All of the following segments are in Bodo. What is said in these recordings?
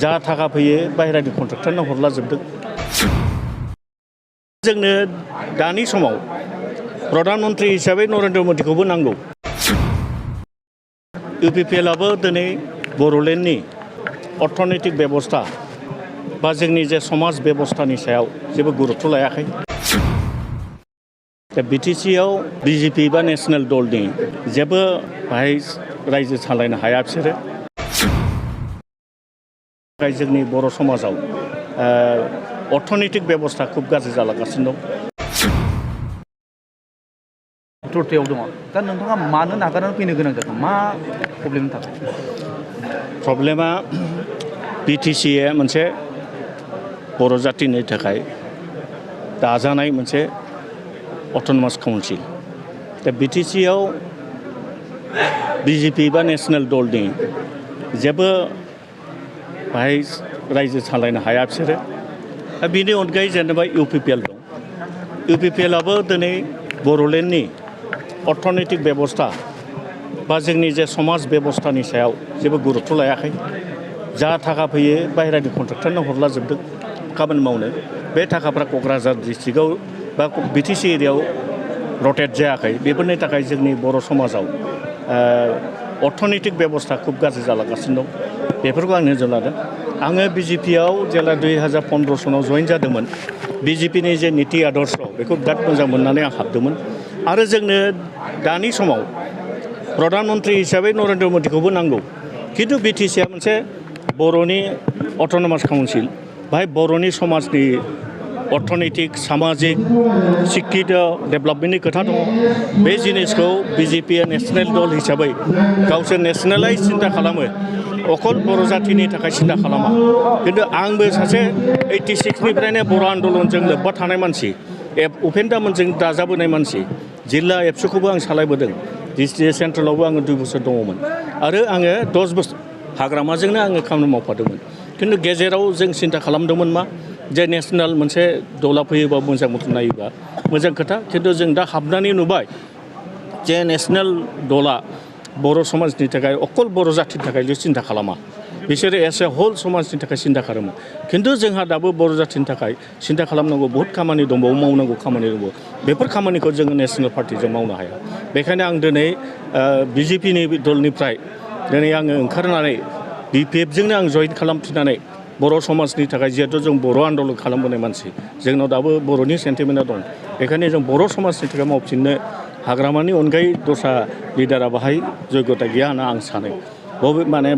जा थाखा फैयो बाहेरानि कन्ट्राक्टरनो हरला जोबदों जोंनो दानि समाव प्रधानमन्त्री हिसाबै नरेन्द्र मदिखौबो नांगौ इउपिपिएलआबो दिनै बर'लेण्डनि अर्थनैतिक बेबस्था बा जोंनि जे समाज बेबस्थानि सायाव जेबो गुरुत्व लायाखै दा बिटिसिआव बिजेपि बा नेशनेल दलनि जेबो बाहाय रायजो सालायनो हाया बिसोरो जोंनि बर' समाजाव अर्थनैतिक बेबस्था खुब गाज्रि जालांगासिनो दं टर्टियाव दङ दा नोंथाङा मानो नागारनानै फैनो गोनां जादों मा प्रब्लेमनि थाखाय प्रब्लेमा बिटिसिआ मोनसे बर' जातिनि थाखाय दाजानाय मोनसे अट'नमास काउन्सिल दा बिटिसिआव बिजेपि बा नेशनेल दलनि जेबो बाहाय रायजो सालायनो हाया बिसोरो दा बिनि अनगायै जेनेबा इउपिपिएल दं इउपिपिएलआबो दिनै बर'लेण्डनि अर्थनैतिक बेबस्था बा जोंनि जे समाज बेबस्थानि सायाव जेबो गुरुत्व लायाखै जा थाखा फैयो बाहेरानि कन्ट्राक्टरनो हरला जोबदों खामानि मावनो बे थाखाफ्रा क'क्राझार डिस्ट्रिक्टआव बा बिटिसि एरियायाव रटेट जायाखै बेफोरनि थाखाय जोंनि बर' समाजाव अर्थनैतिक बेबस्था खुब गाज्रि जालांगासिनो दं बेफोरखौ आं नोजोर लादों आङो बिजेपिआव जेला 2015 सनाव जइन जादोंमोन बिजेपिनि जे निति आदर्श बेखौ बिराद मोजां मोननानै आं हाबदोंमोन आरो जोंनो दानि समाव प्रधानमन्त्री हिसाबै नरेन्द्र मदिखौबो नांगौ खिन्थु बिटिसिआ मोनसे बर'नि अट'नमास काउन्सिल बाहाय बर'नि समाजनि अर्थनैतिक सामाजिक शिक्षित डेभेलपमेन्टनि खोथा दङ बे जिनिसखौ बिजेपिआ नेशनेल दल हिसाबै गावसोर नेशनेलाइज सिन्था खालामो अकल बर' जातिनि थाखाय सिन्था खालामा खिन्थु आंबो सासे 86निफ्रायनो बर' आन्दलनजों लोब्बा थानाय मानसि उपेन्द्रमोनजों दाजाबोनाय मानसि जिल्ला एबसुखौबो आं सालायबोदों डिस्ट्रिक्ट सेन्ट्रेलावबो आङो 2 बोसोर दङमोन आरो आङो 10 बोसोर हाग्रामाजोंनो आङो खामानि मावफादोंमोन खिन्थु गेजेराव जों सिन्था खालामदोंमोन मा जे नेशनेल मोनसे दला फैयोबा मोजां मथन नायोबा मोजां खोथा खिन्थु जों दा हाबनानै नुबाय जे नेशनेल दला बर' समाजनि थाखाय अकल बर' जातिनि थाखायल' सिन्था खालामा बिसोरो एस ए हल समाजनि थाखाय सिन्था खालामो खिन्थु जोंहा दाबो बर' जातिनि थाखाय सिन्था खालामनांगौ बहुद खामानि दंबावो मावनांगौ खामानि दंबावो बेफोर खामानिखौ जोङो नेशनेल पार्टिजों मावनो हाया बेखायनो आं दिनै बिजेपिनि दलनिफ्राय दिनै आङो ओंखारनानै बिपिएफजोंनो आं जइन खालामफिननानै बर' समाजनि थाखाय जिहेथु जों बर' आन्दलन खालामबोनाय मानसि जोंनाव दाबो बर'नि सेन्टिमेन्टआ दं बेखायनो जों बर' समाजनि थाखाय मावफिननो हाग्रामानि अनगायै दस्रा लिडारा बाहाय जयगता गैया होनना आं सानो माने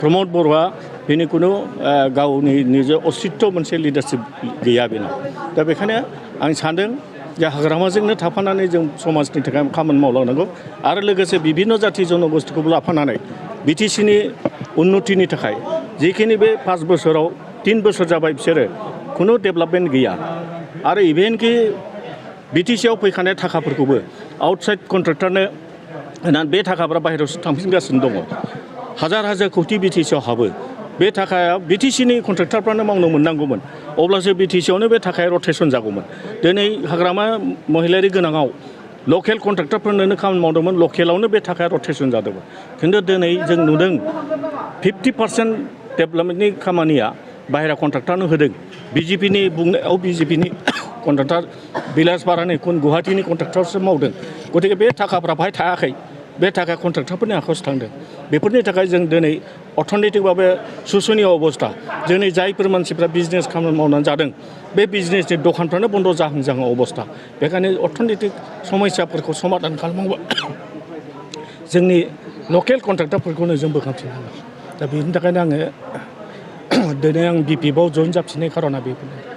प्रमद बर'आ बेनि खुनु गावनि निजे अस्तित्व मोनसे लिडारशिप गैया बेनाव दा बेखायनो आं सानदों जे हाग्रामाजोंनो थाफानानै जों समाजनि थाखाय खामानि मावलांनांगौ आरो लोगोसे बिभिन्न जाति जनगोष्ठीखौबो लाफानानै बिटिसिनि उन्नतिनि थाखाय जिखिनि बे 5 बोसोराव 3 बोसोर जाबाय बिसोरो खुनु डेभेलपमेन्ट गैया आरो इभेनकि बिटिसिआव फैखानाय थाखाफोरखौबो आउटसाइड कन्ट्रेक्टरनो होनानै बे थाखाफ्रा बाहेरायावसो थांफिनगासिनो दङ हाजार हाजार कौटि बिटिसिआव हाबो बे थाखाया बिटिसिनि कन्ट्रेक्टरफ्रानो मावनो मोननांगौमोन अब्लासो बिटिसिआवनो बे थाखाया रटेसन जागौमोन दिनै हाग्रामा महिलारि गोनाङाव लकेल कन्ट्रेक्टरफोरनो खामानि मावदोंमोन लकेलावनो बे थाखाया रटेसन जादोंमोन खिन्थु दिनै जों नुदों 50% डेभेलपमेन्टनि खामानिया बाहेरा कन्ट्रेक्टरनो होदों बिजेपिनि बुंनायाव बिजेपिनि कन्ट्रेक्टर बिलासपारानि गुवाहाटीनि कन्ट्रेक्टरसो मावदों गतिके बे थाखाफ्रा बाहाय थायाखै बे थाखा कन्ट्रेक्टरफोरनि आखायावसो थांदों बेफोरनि थाखाय जों दिनै अर्थनैतिकभाबे सुसनिय अबस्था जोंनि जायफोर मानसिफ्रा बिजनेस खामानि मावनानै जादों बे बिजनेसनि दखानफ्रानो बन्द जाहां जाहां अबस्था बेखायनो अर्थनैतिक समस्याफोरखौ समाधान खालामनांगौ जोंनि लकेल कन्ट्रेक्टरफोरखौनो जों बोखांफिननांगौ दा बेनि थाखायनो आङो दिनै आं बिपिएफआव जइन जाफिननाय खारना बेफोरनो